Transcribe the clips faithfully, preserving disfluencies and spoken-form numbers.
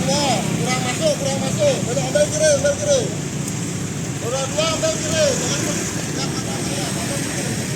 Kurang masuk, kurang masuk. Belok, ambil kiri, ambil kiri. Roda dua, ambil kiri. Jangan, jangan, jangan, jangan, ambil kiri.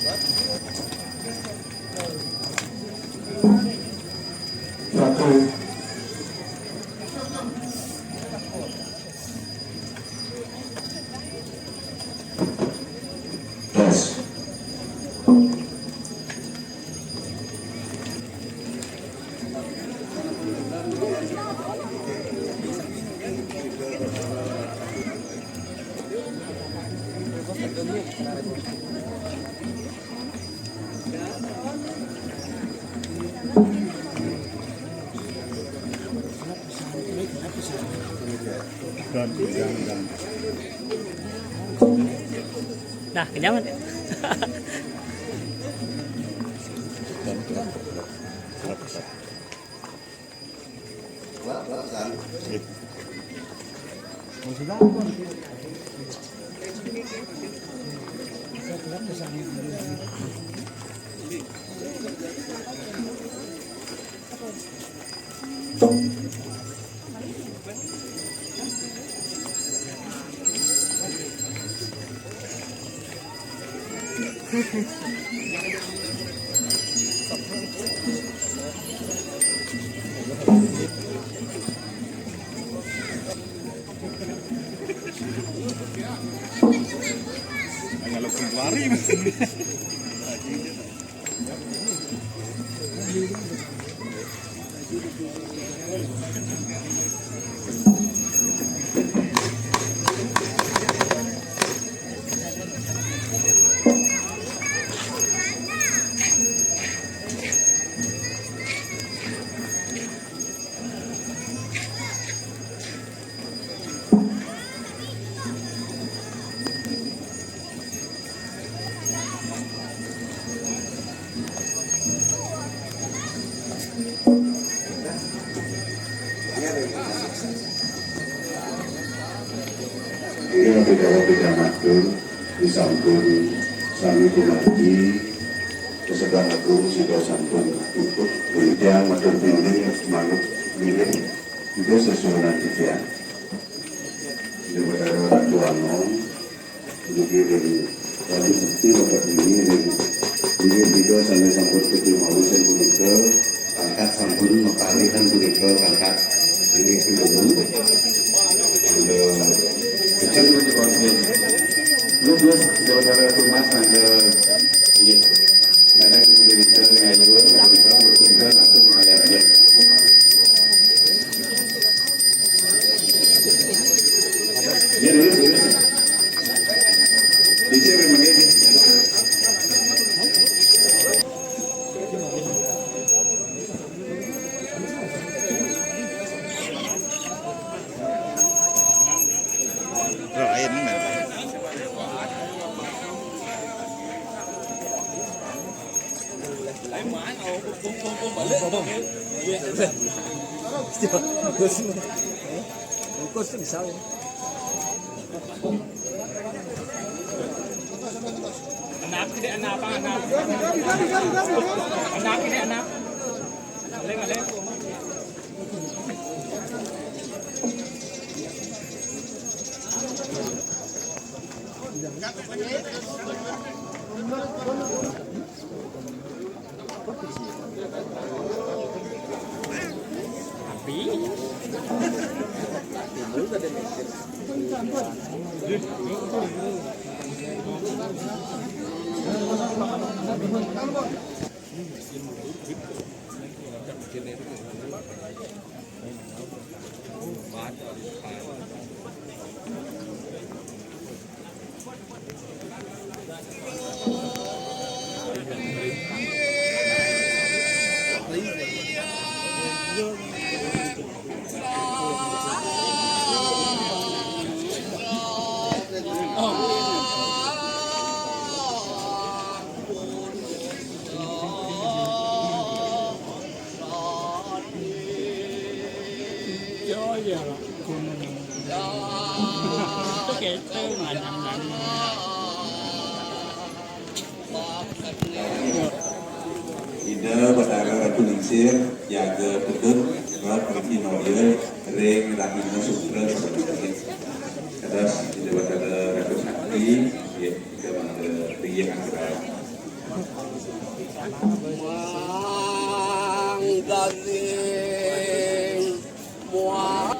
Satu. Tes. Nah, kenyang. Kalau kembali. Iya, tidak, tidak matur, disampun sami dumargi, kesedah agung sida sampun puput, titiang matur pinunas manut bilih Ida sesuunan titiang. Ida Batara Ratu Anom, Dugi ring Ratu Sekti Bapak Dini ring inggih Ida sane sampun ketimawisan punika, kangkat sampun makalihan punika, kangkat inggih pinunun. Mangda pecah. Lu plus saudara Tumas mangda inggih. Ada kemudian kita dengan Iwan, kita berkunjung langsung melihat. Ya, lurus, lurus. Bisa, memang ya. Lain, men. Bungkus tuh bisa. Anak, ini anak apa, anak? Anak, ini anak. Aleng, aleng. Ida Batara Ratu Lingsir, jaga pedut, sebab mriki noya ring rahina Sukra sabenehipun. Kados Ida Batara Ratu Sakti, nggih, Ida Batara Ringkih Anggra. Manggaling mua.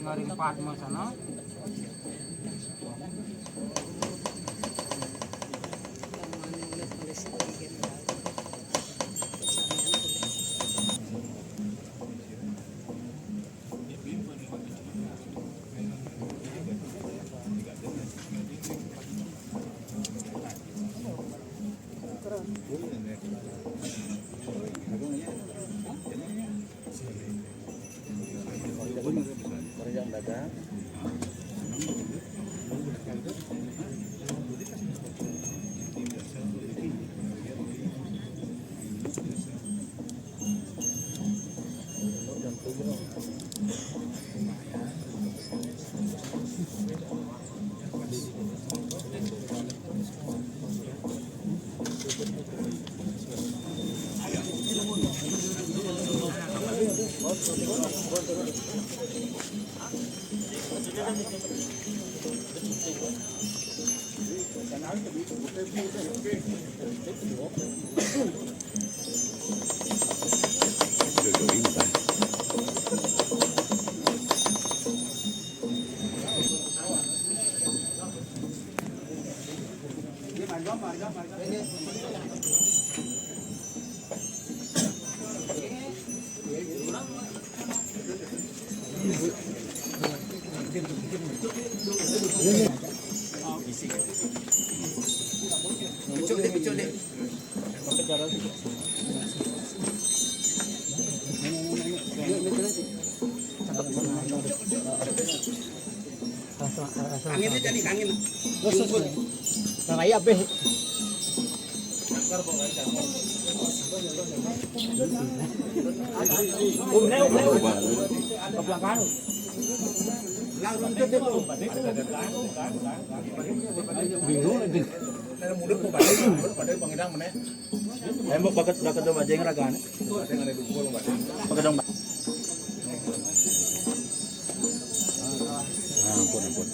Ning ring Padma sana. Angin aja nih, angin. Nah, iya, Beh. Bingung lagi. Saya mau pakai, pakai domba jeng ragane. Pakai domba. Ah, ampun, ampun.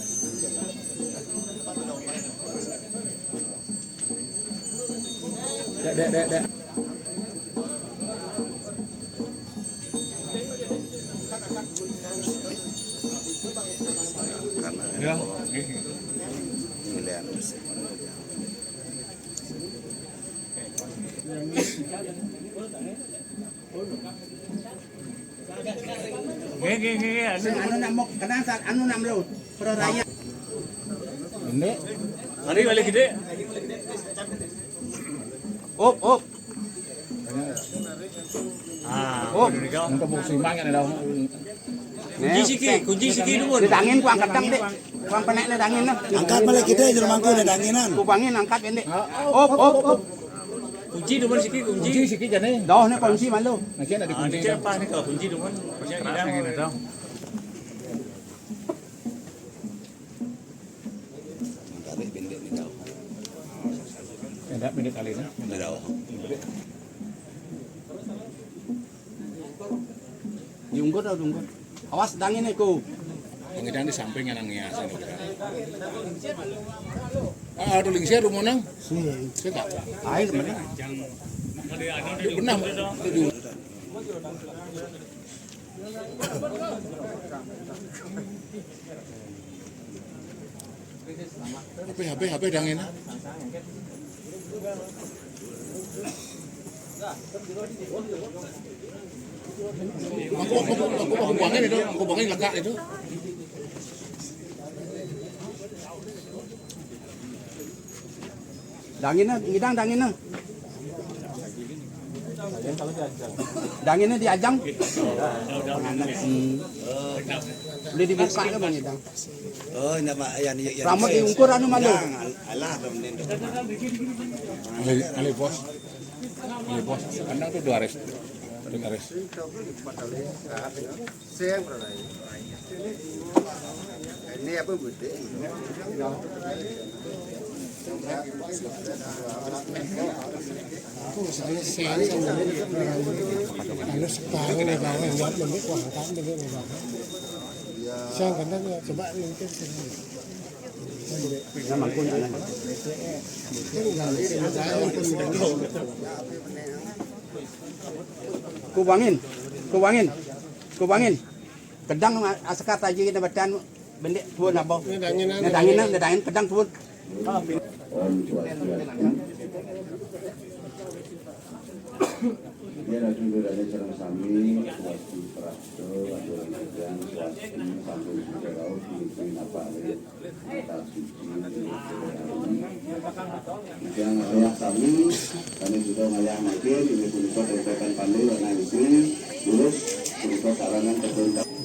Dek, dek, dek, dek. Ya. Pilihan. Nggih, nggih, nggih, nggih, anu. Sing anu nak mok, kenal tak anu nak melut. Pro Raya. Ini. Mari balik gede. Op, op. Ah, oh, untuk musim yang ada. Kunci siki, kunci siki dulu. Didangin ku angkat tang, Dek. Ku angkat naik didangin nah. Angkat balik kita jelema ku didanginan. Ku bangin angkat, Dek. Op, op, op. Kunci dulu siki, kunci. Kunci siki jane. Doh ne kunci malu. Nah, ada kunci. Apa nih kalau kunci dulu? Kunci ini dong. Tarik bendek ni kau. Hendak bendek kali ni. Bendek kau. Diungkur tau diungkur. Awas dangin iku. Pengidang di samping yang ngias. Ah, ada lingsir rumah nang. Sini. Saya tak. Air mana? Benar. Apa, apa, apa dangin? Mangkuk, mangkuk, mangkuk, mangkuk buangin itu, mangkuk buangin lekak itu. Dangin nah, ngidang dangin nah. Dang ini diajang. Hmm. Boleh dibuka ke, Bang Idang? Oh, nama yang, yang rambut diungkur anu malu. Alah, alah, alah. Ini, ini bos. Ini bos. Kandang tuh dua res. Dua res. Ini apa, putih? Aku misalnya saya kan, kalau sekarang nih, kalau yang buat beli, wah, kan beli nih, Bang. Saya kan tadi coba mungkin sini. Nama pun aneh. Kubangin, kubangin, kubangin. Kedang asekat aja kita batan bendek tuan apa? Nedangin, nedangin, kedang tuan. Om Swastiastu. Dia ratu dari sareng sami, Swastiastu, Prasto, Adoran Gedang, Swasti, Sampun Suci Rauh, Pimpin Apa Alit, Mata Suci, Pimpin Rauh. Yang ayah kami, kami sudah ngayah makin, ini punika Tempekan Pandu, anak istri, lurus, punika Karangan Kebun.